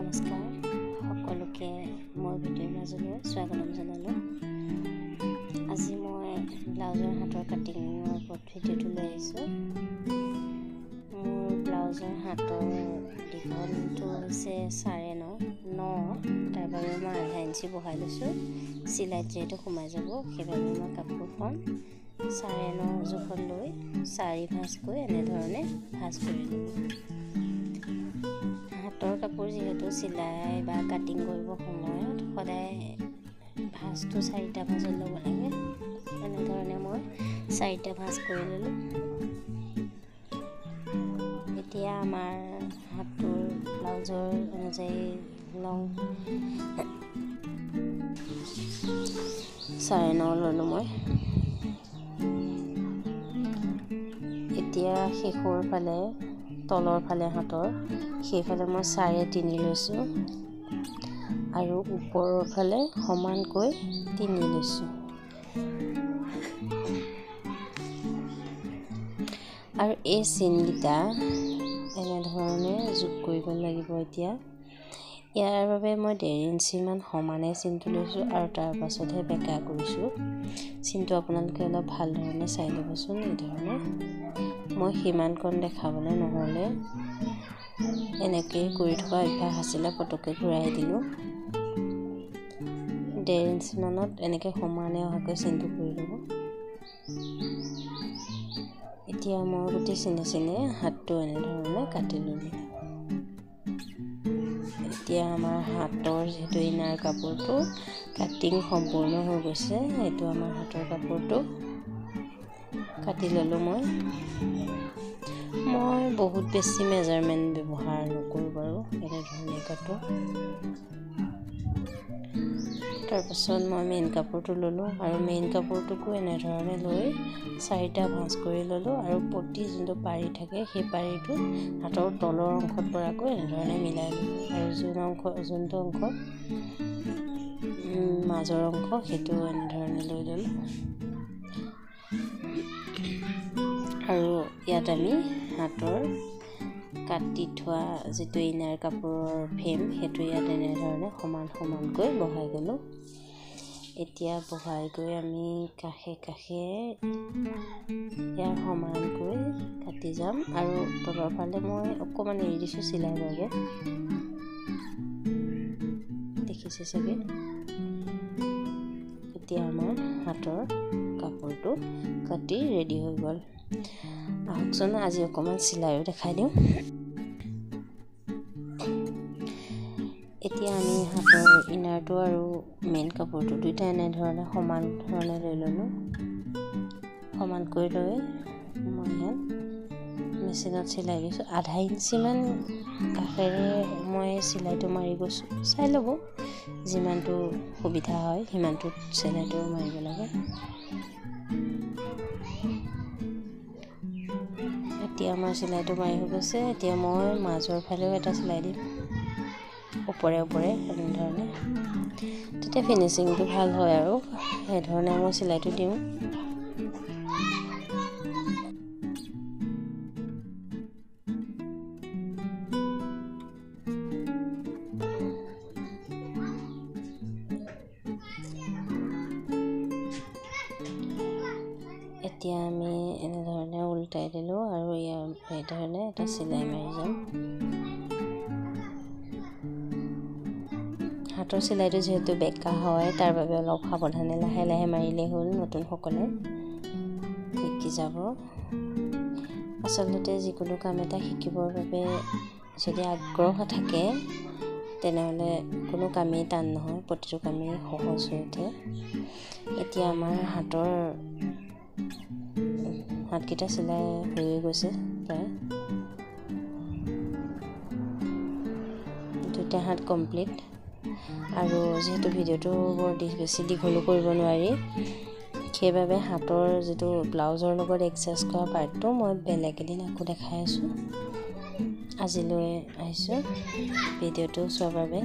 নমস্কাৰ সকলোকে মোৰ ভিডিঅ'ৰ মাজলৈ স্বাগতম জনালোঁ। আজি মই ব্লাউজৰ হাতৰ কাটিঙৰ ওপৰত ভিডিঅ'টো লৈ আহিছোঁ। মোৰ ব্লাউজৰ হাতৰ দীঘলটো হৈছে 9.5, তাৰ বাবে মই আধা ইঞ্চি বঢ়াই লৈছোঁ। চিলাইত যিহেতু সোমাই যাব, সেইবাবে মই কাপোৰখন 9.5 জোখত লৈ 4 ভাঁজকৈ এনেধৰণে ভাঁজ কৰি ল'লোঁ। হাতৰ কাপোৰ যিহেতু চিলাই বা কাটিং কৰিবৰ সময়ত সদায় ভাঁজটো 4টা ভাঁজত ল'ব লাগে। এনেধৰণে মই 4টা ভাঁজ কৰি ল'লোঁ। এতিয়া আমাৰ হাতটোৰ ব্লাউজৰ অনুযায়ী লং 9.5 ল'লোঁ মই। এতিয়া শেষৰ ফালে তলৰ ফালে হাতৰ সেইফালে মই 3.5 লৈছোঁ আৰু ওপৰৰ ফালে সমানকৈ 3 লৈছোঁ। আৰু এই চিনকেইটা এনেধৰণে যোগ কৰিব লাগিব। এতিয়া ইয়াৰ বাবে মই 1.5 ইঞ্চিমান সমানে চিনটো লৈছোঁ আৰু তাৰ পাছতহে বেঁকা কৰিছোঁ। চিনটো আপোনালোকে অলপ ভাল ধৰণে চাই ল'বচোন। এইধৰণে মই সিমানকণ দেখাবলৈ নহ'লে এনেকৈয়ে কৰি থকা অভ্যাস আছিলে, পটককৈ ঘূৰাই দিলোঁ। 1.5 ইঞ্চিমানত এনেকৈ সমানে অহাকৈ চিনটো কৰি ল'ব। এতিয়া মই গোটেই চিনে চিনে হাতটো এনেধৰণে কাটি ল'লোঁ। এতিয়া আমাৰ হাতৰ যিহেতু ইনাৰ কাপোৰটো কাটিং সম্পূৰ্ণ হৈ গৈছে, এইটো আমাৰ হাতৰ কাপোৰটো কাটি ল'লোঁ। মই মই বহুত বেছি মেজাৰমেণ্ট ব্যৱহাৰ নকৰোঁ বাৰু, এনেধৰণে কাটোঁ। তাৰপাছত মই মেইন কাপোৰটো ল'লোঁ আৰু মেইন কাপোৰটোকো এনেধৰণে লৈ 4টা ভাঁজ কৰি ল'লোঁ আৰু প্ৰতি যোনটো পাৰি থাকে সেই পাৰিটো হাতৰ তলৰ অংশত পৰাকৈ এনেধৰণে মিলাই ল'লোঁ আৰু যোনটো অংশ মাজৰ অংশ সেইটো এনেধৰণে লৈ ল'লোঁ। আৰু ইয়াত আমি হাতৰ কাটি থোৱা যিটো ইনাৰ কাপোৰৰ ফ্ৰেম সেইটো ইয়াত এনেধৰণে সমান সমানকৈ বহাই গ'লোঁ। এতিয়া বহাই গৈ আমি কাষে কাষে ইয়াৰ সমানকৈ কাটি যাম আৰু তলৰ ফালে মই অকণমান এৰি দিছোঁ চিলাইৰ বাবে, দেখিছে চাগে। এতিয়া আমাৰ হাতৰ কাপোৰটো কাটি ৰেডি হৈ গ'ল। আহকচোন আজি অকণমান চিলাইও দেখাই দিওঁ। এতিয়া আমি হাতৰ ইনাৰটো আৰু মেইন কাপোৰটো দুইটা এনেধৰণে সমান ধৰণে লৈ ল'লোঁ। সমানকৈ লৈ মই ইয়াত মেচিনত চিলাই দিছোঁ। আধা ইঞ্চিমান কাষেৰে মই চিলাইটো মাৰি গৈছোঁ। চাই ল'ব যিমানটো সুবিধা হয় সিমানটোত চিলাইটো মাৰিব লাগে। এতিয়া আমাৰ চিলাইটো মাৰি হৈ গৈছে। এতিয়া মই মাজৰ ফালেও এটা চিলাই দিম ওপৰে ওপৰে এনেধৰণে, তেতিয়া ফিনিচিংটো ভাল হয় আৰু সেইধৰণে মই চিলাইটো দিওঁ। এতিয়া আমি এনেধৰণে উল্টাই দিলোঁ আৰু ইয়াৰ এইধৰণে এটা চিলাই মাৰি যাম। হাতৰ চিলাইটো যিহেতু বেঁকা হয় তাৰ বাবে অলপ সাৱধানে লাহে লাহে মাৰিলেই হ'ল, নতুনসকলে শিকি যাব। আচলতে যিকোনো কাম এটা শিকিবৰ বাবে যদি আগ্ৰহ থাকে তেনেহ'লে কোনো কামেই টান নহয়, প্ৰতিটো কামেই সহজ হৈ উঠে। এতিয়া আমাৰ হাতৰ হাতকেইটা চিলাই হৈয়ে গৈছে প্ৰায়, দুটা হাত কমপ্লিট। আৰু যিহেতু ভিডিঅ'টো বৰ বেছি দীঘলো কৰিব নোৱাৰি, সেইবাবে হাতৰ যিটো ব্লাউজৰ লগত এডজাষ্ট কৰা পাৰ্টটো মই বেলেগ এদিন আকৌ দেখাই আছোঁ। আজিলৈ আহিছোঁ, ভিডিঅ'টো চোৱাৰ বাবে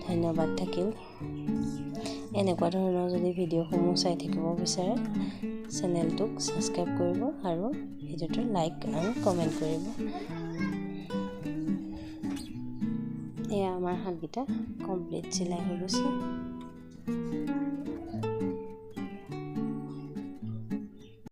ধন্যবাদ থাকিল। এনেকুৱা ধৰণৰ যদি ভিডিঅ'সমূহ চাই থাকিব বিচাৰে চেনেলটোক ছাবস্ক্ৰাইব কৰিব আৰু ভিডিঅ'টো লাইক আৰু কমেণ্ট কৰিব। এয়া আমাৰ হাতকেইটা কমপ্লিট চিলাই হৈ গৈছে।